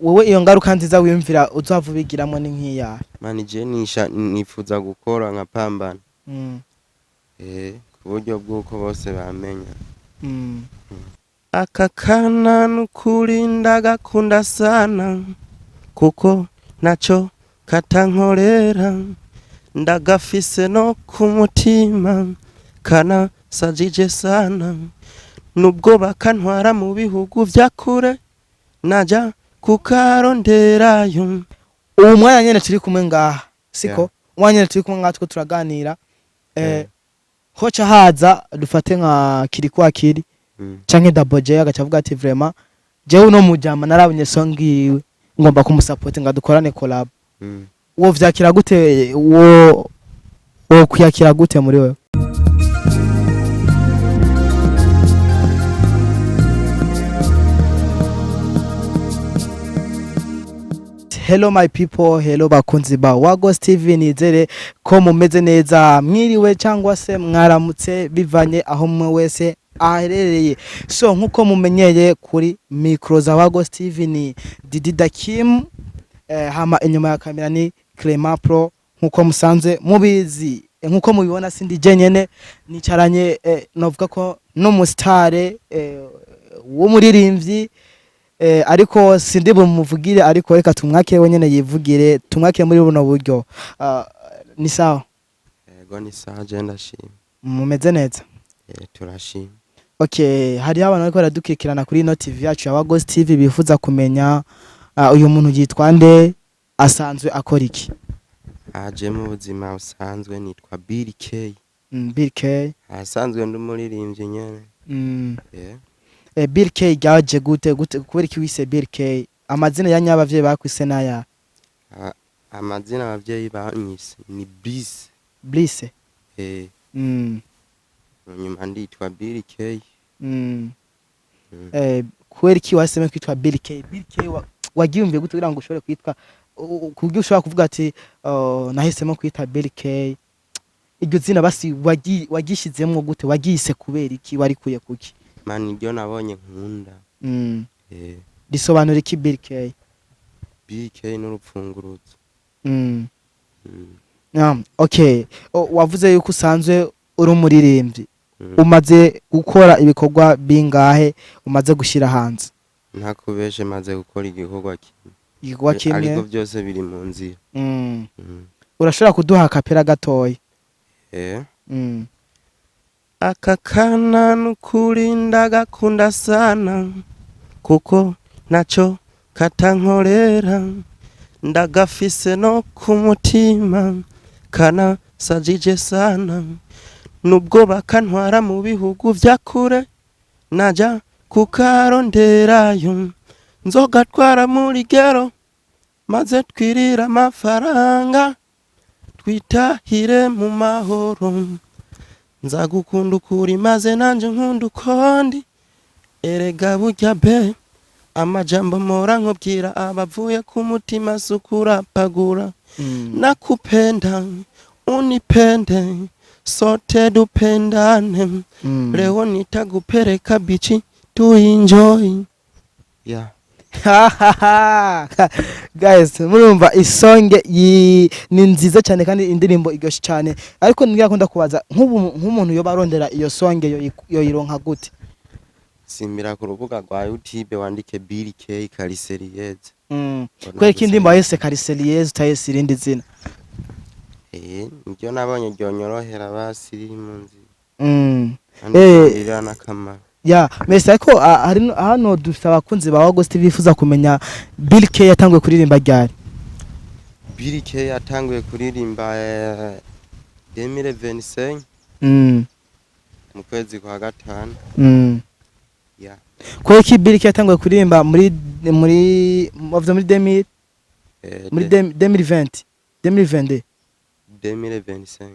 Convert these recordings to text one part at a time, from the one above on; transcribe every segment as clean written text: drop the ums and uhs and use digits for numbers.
Wowe iyo ngaruka nziza wiyumvira uzava ubigiramo ni nk'iyahe? Man, je nisha nifuza gukora nkapambana, ku buryo bw'uko bose bamenya. Aka kana nukuri ndagakunda sana, kuko naco katankorera, ndagafise no ku mutima, kana sajije sana, nubwo bakantwara mu bihugu vya kure, naja kukaronderayo. Ubu mwanya nyene turi kumwe ngaha, siko? Yeah. Umwanya nyene turi kumwe ngaha turiko turaganira, hoca haza dufate nka Kirikou Akili canke Double J, agaca avuga ati: "Vraiment, jewe uno mujama narabonye song yiwe, ngomba kumusupport nga dukorane collab." Wo vyakira gute? Wo kwiyakira gute muri wewe? Hello my people, hello bakunzi ba Wagos TV, nizere ko mumeze neza, mwiriwe cyangwa se mwaramutse bivanye aho mwe wese aherereye. So nkuko mumenyeye, kuri micro za Wagos TV ni Didi Dakim, hama inyuma ya kamera ni Clement Pro. Nkuko musanzwe mubizi, nkuko mubibona, sindi jenyene nicaranye, novuga ko n'umusitare w'umuririmbyi, ariko sindi bumuvugire, ariko reka tumwakire wenyene yivugire, tumwakire muri buno buryo. Ni sawa? Ego, ni sawa, je ndashima. Mumeze neza? Turashima. Okay, hariho abantu bariko baradukurikirana kuri ino TV yacu ya Wagos TV bifuza kumenya uyu muntu yitwa nde, asanzwe akora iki? Aje mu buzima busanzwe nitwa Bill K. Bill K. Ahasanzwe ndi umuririmbyi nyene. Bill K ryaje gute? Kubera iki wise Bill K? Amazina ya nyabavyeyi bakwise naya? Amazina abavyeyi banyise ni Bliss. Bliss. Nyuma nditwa Bill K. Kubera iki wahisemo kwitwa Bill K? Bill K wagiyumviye gute kugira ngo ushobore kwitwa kuburyo ushobora kuvuga ati: "Oh, nahisemo kwita Bill K"? Iryo zina basi wagishizemwo gute? Wagise kubera iki? Warikuye kuki? Man, iryo nabonye nkunda. Risobanura iki Bill K? Bill K n'urupfunguruzo. Okay. Wavuze yuko usanzwe uri umuririmbyi. Umaze gukora ibikorwa bingahe umaze gushira hanze? Ntakubeshe, maze gukora igikorwa kimwe. Igikorwa kimwe? Ariko byose biri mu nzira. Urashobora kuduha akapera gatoya? Aka kana nukuri ndagakunda sana, kuko naco katankorera, ndagafise no ku mutima, kana sajije sana, nubwo bakantwara mu bihugu vya kure, naja kukaronderayo, nzogatwara muri gero, maze twirire amafaranga, twitahire mu mahoro. Nzagukunda ukuri, maze nanje nkunda ukundi. Erega burya be amajambo mpora nkubwira abavuye ku mutima, sukurapagura. Nakupenda, unipende, sote dupendane. Leo nitakupereka beach tu enjoy, yeah. Guys, murumva isonge ni nziza cyane kandi indirimbo iryoshe cyane, ariko ngira ko ndakubaza, nk'ubu nk'umuntu yoba arondera iyo songe yoyironka gute? Simbira ku rubuga rwa YouTube, wandike Bill K Kariseriyeze. Kubera ko indirimbo wayise Kariseriyeze, utayise irindi zina? Niryo nabonye ryonyorohera, basi riri mu nzira. Kandi rira n'akamaro. Ya mesi, ariko hari hano dufite abakunzi ba Wagos TV bifuza kumenya Bill K yatanguye kuririmba ryari? Bill K yatanguye kuririmba 2025, mu kwezi kwa gatanu. Yeah. Kubera ko Bill K yatanguye kuririmba muri wavuze muri 2000 muri 2020, 2022? 2025.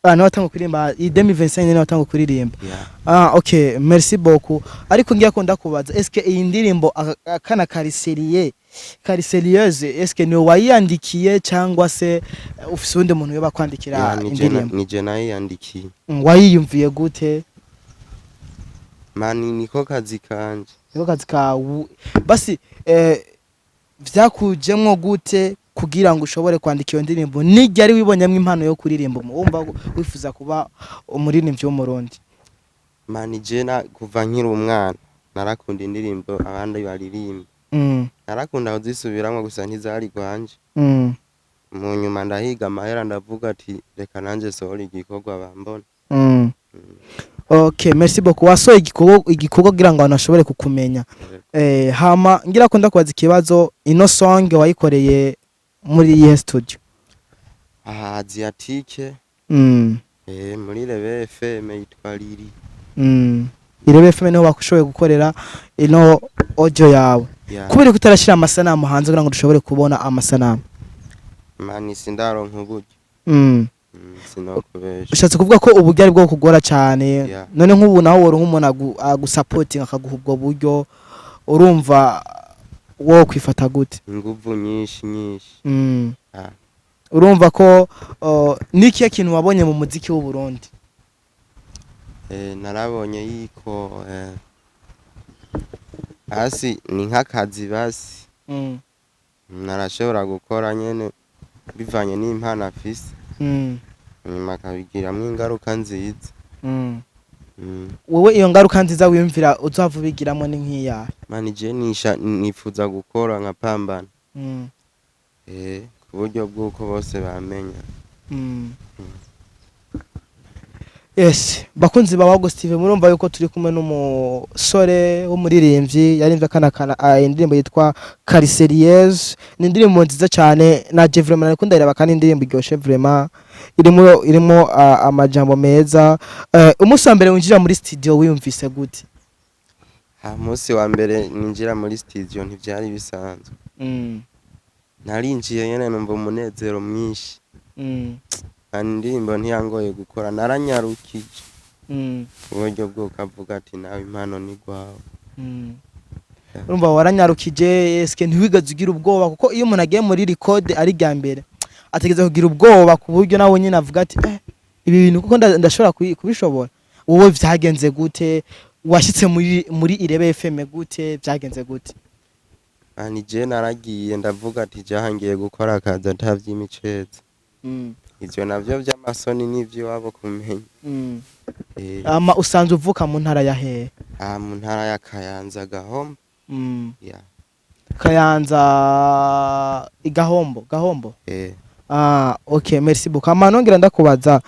Ah, niwe watanguye kuririmba iyi 2025, niwe watanguye kuririmba. Yeah. Ah, okay, merci beaucoup. Ariko ngiye ko ndakubaza, est-ce iyi ndirimbo akana Kariseriye, Kariserieuse, est-ce que niwe wayiyandikiye cyangwa se ufise uwundi muntu yoba kwandikira Yeah, indirimbo? Nije nayiyandikiye. Wayiyumviye gute? Man, niko kazi kanje. Niko kazi kawe basi. Vyakujemwo gute kugira ngo ushobore kwandika iyo ndirimbo? Nijya wibonyemo impano yo kuririmba, wumva wifuza kuba umuririmbyi w'Umurundi? Man, je na kuva nkiri umwana narakunda indirimbo abandi baririmba. Narakunda kuzisubiramwo, gusa ntizari gwanje. Mu nyuma ndahiga amahera, ndavuga ati reka nanje sohora igikorwa bambona. Okay, merci beaucoup. Wasohoye igikorwa kugira ngo abantu bashobore kukumenya. Hama ngira ko ndakubaza ikibazo: ino song wayikoreye muri iyihe studio? Aha Asiatique. Muri Rebe FM, yitwa Riri. Irebe FM niho bakushoboye gukorera ino audio yawe? Ya. Kubera ko utarashyira amasanamu hanze kugira ngo dushobore kubona amasanamu? Man, sindaronka uburyo. Sinokubesha. Ushatse kuvuga ko uburyo ari bwo kugora cyane? Yeah. None nk'ubu naho wari nk'umuntu agusapotinga, akaguha ubwo buryo, urumva wo kwifata gute? Inguvu nyinshi nyinshi. Ah. Urumva ko nikihe kintu wabonye mu muziki w'u Burundi? Narabonye yiko hasi ni nk'akazi basi. Narashobora gukora nyene bivanye n'impano afise, nyuma akabigiramwo ingaruka nziza. Wowe iyo ngaruka nziza wiyumvira uzava ubigiramo ni nk'iyahe? Man, je nisha nifuza gukora nkapambana ku buryo bw'uko bose bamenya. Yes, bakunzi ba Wago Steve, murumva yuko turi kumwe n'umusore w'umuririmbyi yaririmbye akana kana indirimbo yitwa Cariserieuse. Ni indirimbo nziza cyane, na je vraiment nariko ndayiraba, kandi indirimbo iryoshe vraiment, irimo amajambo meza. Umunsi wa mbere winjira muri studio wiyumvise gute? Ha, munsi wa mbere ninjira muri studio ntivyari bisanzwe. Narinjiye nyene numva umunezero mwinshi. Kandi indirimbo ntiyangoye gukora, naranyarukije ku buryo bw'uko avuga ati nawe impano ni gwawe. Urumva waranyarukije. Eske ntiwigeze ugira ubwoba? Kuko iyo umuntu agiye muri record ari rya mbere, ategereza kugira ubwoba, ku buryo nawe nyine avuga ati ibi bintu kuko ndashobora kubishobora. Wowe vyagenze gute? Washyitse muri Irebe FM gute? Vyagenze gute? Ani je naragiye ndavuga ati jaha ngiye gukora akazi atavy'imicezi, ivyo navyo vy'amasoni n'ivy'iwabo kumenya. Ama usanzwe uvuka mu ntara ya hehe? Aha mu ntara ya Kayanza, Gahombo. Ya. Kayanza, igahombo, Gahombo? Eh. Ah, okay, merci beaucoup. Ama nongera ndakubaza,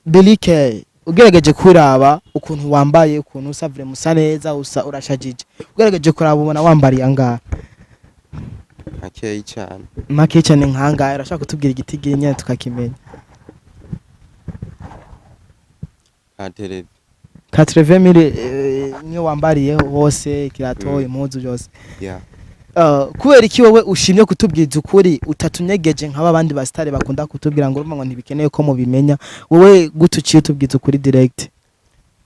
Belike, ugerageje kuraba ukuntu wambaye, ukuntu usa, vraiment usa neza, usa urashajije. Ugerageje kuraba ubona wambariye angahe? Makeyi cane. Make cyane nkangahe? Urashaka kutubwira igiti nyene tukakimenya? Ka televi. 80 000 niyo wambariye hose, kirato, impuzu byose? Ya. Kubera iki wowe ushimye kutubwiza ukuri, utatunyegeje nk'aba bandi basitari bakunda kutubwira ngo urumva ngo ntibikeneye ko mubimenya? Wowe gute uciye utubwiza ukuri direct?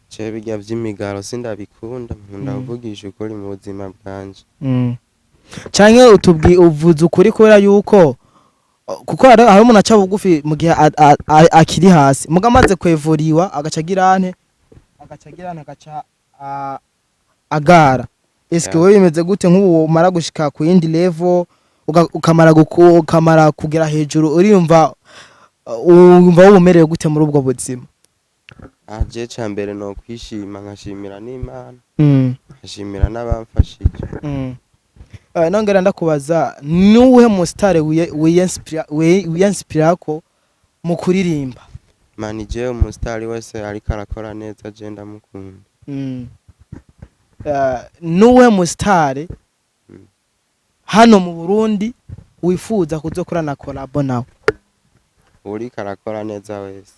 Je birya vy'imigaro sindabikunda, nkunda kuvugisha ukuri mu buzima bwanje. Canke utubwi uvuze ukuri kubera yuko kuko hari umuntu aca bugufi mu gihe akiri hasi, muga amaze kwevuriwa agaca agira ante, agaca agara. Eske wewe bimeze gute? Nk'ubu umara gushika ku yindi level, ukamara kugera hejuru, uriyumva wumva wowe umerewe gute muri ubwo buzima? Ah, je ca mbere no kwishima, nkashimira n'Imana, nkashimira n'abamfashije. Nongera ndakubaza, nuwuhe musitare wiyenspira ko mu kuririmba? Man, jewe umusitari wese ariko arakora neza je ndamukunda. Nuwuhe musitare hano mu Burundi wifuza kuzokorana collabo nawe? Uriko arakora neza wese.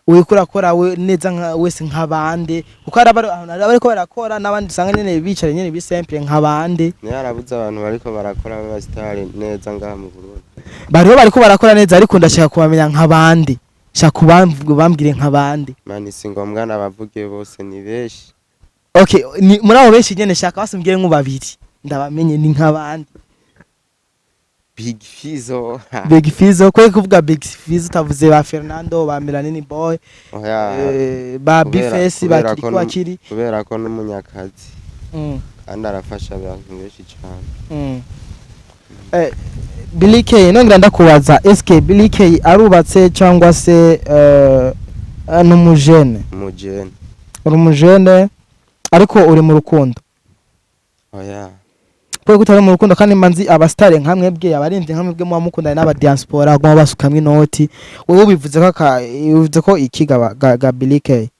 Uriko urakora we neza nka wese nk'abandi? Kuko hari abariko barakora n'abandi usanga nyene bicaye nyene bisimple nk'abandi. Niyo harabuze abantu bariko barakora b'abasitari neza ngaha mu Burundi? Bariho bariko barakora neza, ariko ndashaka kubamenya nk'abandi, shaka ubambwire nk'abandi. Man, si ngombwa nabavuge bose, ni benshi. Okay, ni muri abo benshi nyene, shaka basi mbwire babiri ndabamenye ni nk'abandi. Big Fizzo. Big Fizzo? Kwe kuvuga Big Fizzo utavuze ba Fernando, ba Melanini Boy, Oya, ba Bface, ba kubera ko Kirikou Akili? Kubera ko n'umunyakazi kandi arafasha abantu benshi cane. Billy K, nongera ndakubaza, eske Billy K arubatse cyangwa se n'umujene? Umujene. Uri umujene, ariko uri mu rukundo? Oya. Kubera ko utari mu rukundo, kandi manzi abasitari nka mwebwe, abarinzi nka mwebwe, muba mukundana n'aba diaspora, baguma basukamwo inoti, wowe ubivuze ko ubivuze ko iki ga Billy K?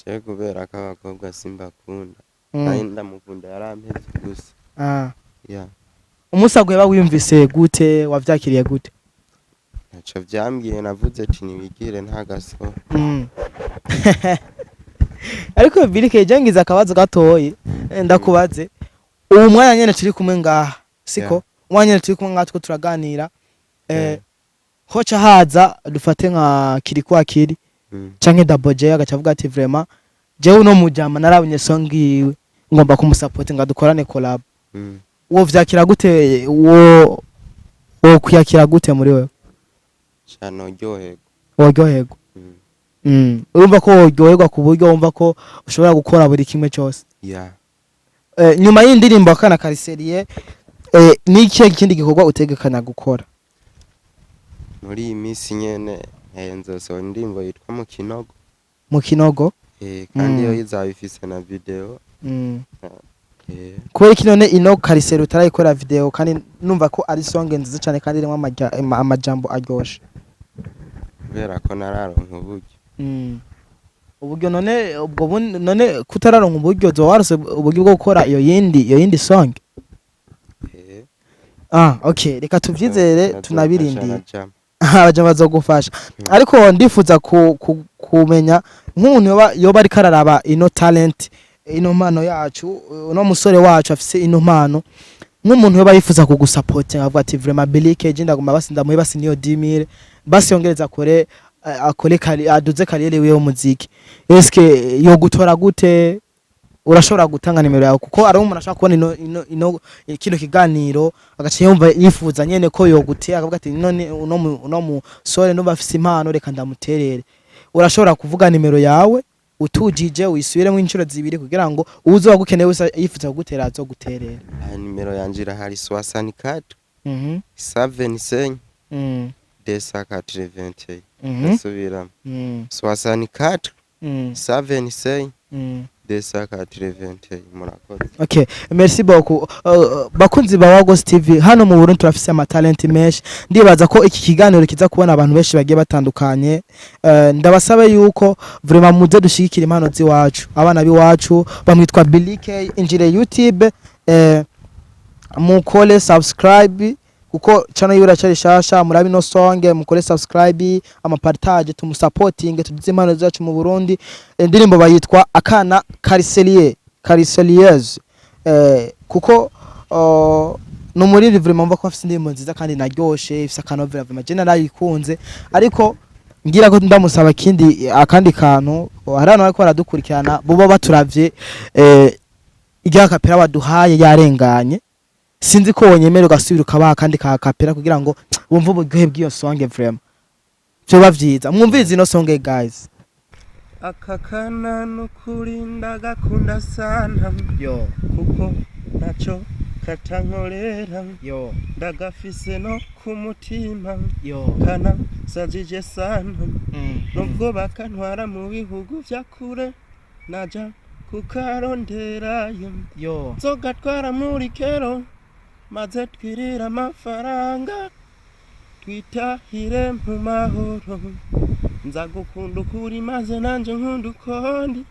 Je kubera ko abakobwa simbakunda. Nari ndamukunda, yarampevye gusa. Yeah. Umunsi aguye wiyumvise gute? Wavyakiriye gute? Ntaco vyambwiye, navuze ati niwigire nta gasoro. Ariko Billy K, je ngize akabazo gatoyi. Ndakubaze, ubu mwanya nyene turi kumwe ngaha, siko? Yeah. Umwanya nyene turi kumwe ngaha, turiko turaganira, hoca haza dufate nka Kirikou Akili canke Double J, agaca avuga ati: "Vraiment, jewe uno mujama narabonye song yiwe, ngomba kumusupport nga dukorane collab." Wo vyakira gute? Wo kwiyakira gute muri wewe? Sha, noryoherwa. Woryoherwa? Urumva ko woryoherwa ku buryo wumva ko ushobora gukora buri kimwe cyose? Yeah. Nyuma y'indirimbo Akana Kariseriye, ni ikihe kindi gikorwa utegekanya gukora? Muri iyi minsi nyene, nzosohora indirimbo yitwa Mu Kinogo. Mu Kinogo. Kandi yo izaba ifise na video. Kubera iki none ino Kariseri utarayikora video, kandi numva ko ari song nziza cyane kandi irimo amajambo aryoshe? Kubera ko nararonka uburyo. Uburyo none ubwo none kutararonka uburyo, zoba warose uburyo bwo gukora iyo yindi song? Eh. Ah, okay, reka tuvyizere. Nazofasha Tunabirindire. na jama. Abaja bazogufasha. Ariko ndifuza kumenya nk'umuntu yoba ariko araraba ino talent, ino mpano yacu, uno musore wacu afise ino mpano, nk'umuntu yoba yifuza kugusapotinga, avuga ati: "Vraiment, Billy K, ndaguma basi ndamuhe basi niyo 10,000, basi yongereza akore, akore kari aduze carrière wiwe y'umuziki," eske yogutora gute? Urashobora gutanga nimero yawe? Kuko ari umuntu ashaka kubona ino kino kiganiro, agaca yumva yifuza nyene ko yogutera, akavuga ati: "None uno musore ndumva afise impano, reka ndamuterere." Urashobora kuvuga nimero yawe utujije, wisubiremo inshuro zibiri, kugira ngo uwuzoba agukeneye wese yifuza kugutera azoguterera. Ah, nimero yanje irahari: 64 75 281. Ndasubiramo: 64 75 281. Murakoze. Okay, merci beaucoup. Bakunzi ba Wagos TV, hano mu Burundi turafise ama talent menshi. Ndibaza ko iki kiganiro kiza kubona abantu benshi bagiye batandukanye. Ndabasaba yuko vraiment muze dushigikira impano ziwacu, abana biwacu. Bamwitwa Billy K. Injire YouTube, mukore subscribe, kuko channel yiwe iracari shasha. Murabi no song, mukore subscribe, amapartage, tumusapotinge, tuduze impano zacu mu Burundi. Indirimbo bayitwa Akana Kariselier, Kariselieuse, kuko ni umuririmbyi vraiment mva ko afise indirimbo nziza kandi naryoshe, ifise akanovera. Vraiment je narayikunze. Ariko ngira ko ndamusaba kindi akandi kantu. Hari abantu bariko baradukurikirana, boba baturavye, irya kapera waduhaye yarenganye. Sinzi ko wonyemera ugasubira ukabaha akandi ka kapera, kugira ngo wumve uburyohe bw'iyo song. Vraiment vyoba vyiza. Mwumvirize ino song, guys. Aka kana nukuri ndagakunda sana, yo kuko ntaco katankorera. Yo. Ndagafise no ku mutima. Yo. Kana sajije sana. Nubwo bakantwara mu bihugu vya kure, naja kukaronderayo. Yo. Nzogatwara muri kero, maze twirire amafaranga, twitahire mu mahoro. Nzagukunda ukuri, maze nanje nkunda ukundi.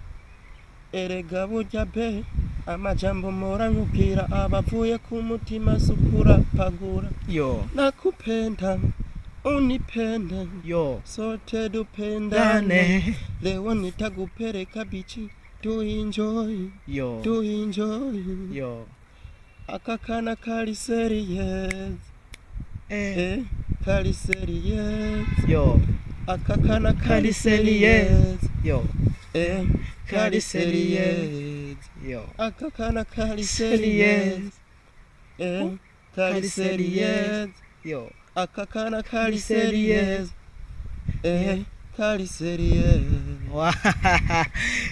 Erega burya be, amajambo mpora nkubwira abavuye ku mutima, sukura pagura. Yo. Nakupenda, unipende, yo sote dupendane. Leo nitakupeleka beach, tuenjoy, yo tuenjoy. Yo. Aka kana kari serious, eh, kari serious. Yo. Aka kana kari Kari serious. serious, yo eh, kari serious. Yo. Aka kana kari Serious. serious, eh, kari Kari serious. Yo. Aka kana kari Serious. serious, eh, kari serious.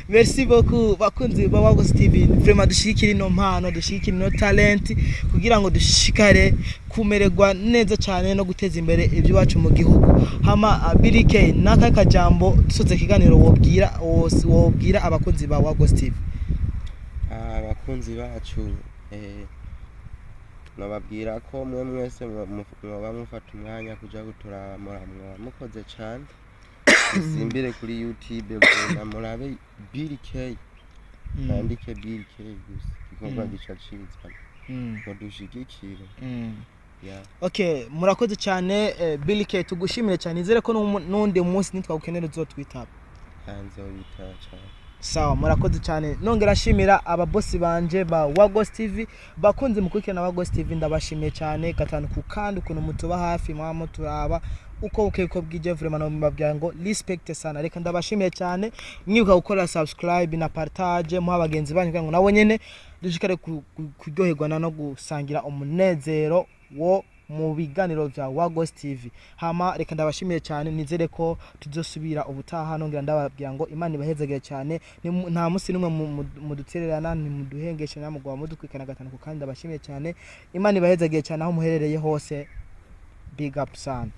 Merci beaucoup, bakunzi ba Wagos TV. Vraiment dushigikire ino mpano, dushigikire ino talent kugira ngo dushikare kumererwa neza cyane no guteza imbere iby'iwacu mu gihugu. Hama Billy K, naka kajambo dusoze ikiganiro wobwira abakunzi ba Wagos TV? Ah, abakunzi bacu, nobabwira ko mwe mwese mwoba mufata umwanya kuja kuturaba, mwoba mukoze cane. Musimbire kuri YouTube genda murabe Billy K, mwandike Billy K gusa, igikorwa gica ciza, ngo dushigikire ya. Okay, murakoze cyane. Billy K, tugushimire cyane. Nizere ko n'undi munsi nitwagukenera uzotwitaba. Nzobitaba cane. Sawa, murakoze cyane. Nongera nshimira ababosi banje ba Wagos TV. Bakunzi mukurikirana Wagos TV, ndabashimiye cyane gatanu ku kandi ukuntu mutuba hafi, mwama muturaba uko bukeye uko bwije. Vraiment no mbabwira ngo respect sana. Reka ndabashimiye cyane. Mwibuka gukora subscribe na partage, muha bagenzi banyu kugira ngo nabo nyene dushikare kuryoherwa no gusangira umunezero wo mu biganiro vya Wagos TV. Hama reka ndabashimiye cyane, nizere ko tuzosubira ubutaha. Nongera ndababwira ngo Imana ibahezagire cyane. Nta musi n'umwe mudutererana, ntimuduhengeshe, namugwa mudukwikana gatanu ku kandi. Ndabashimiye cyane, Imana ibahezagire cyane aho muherereye hose. Big up sana.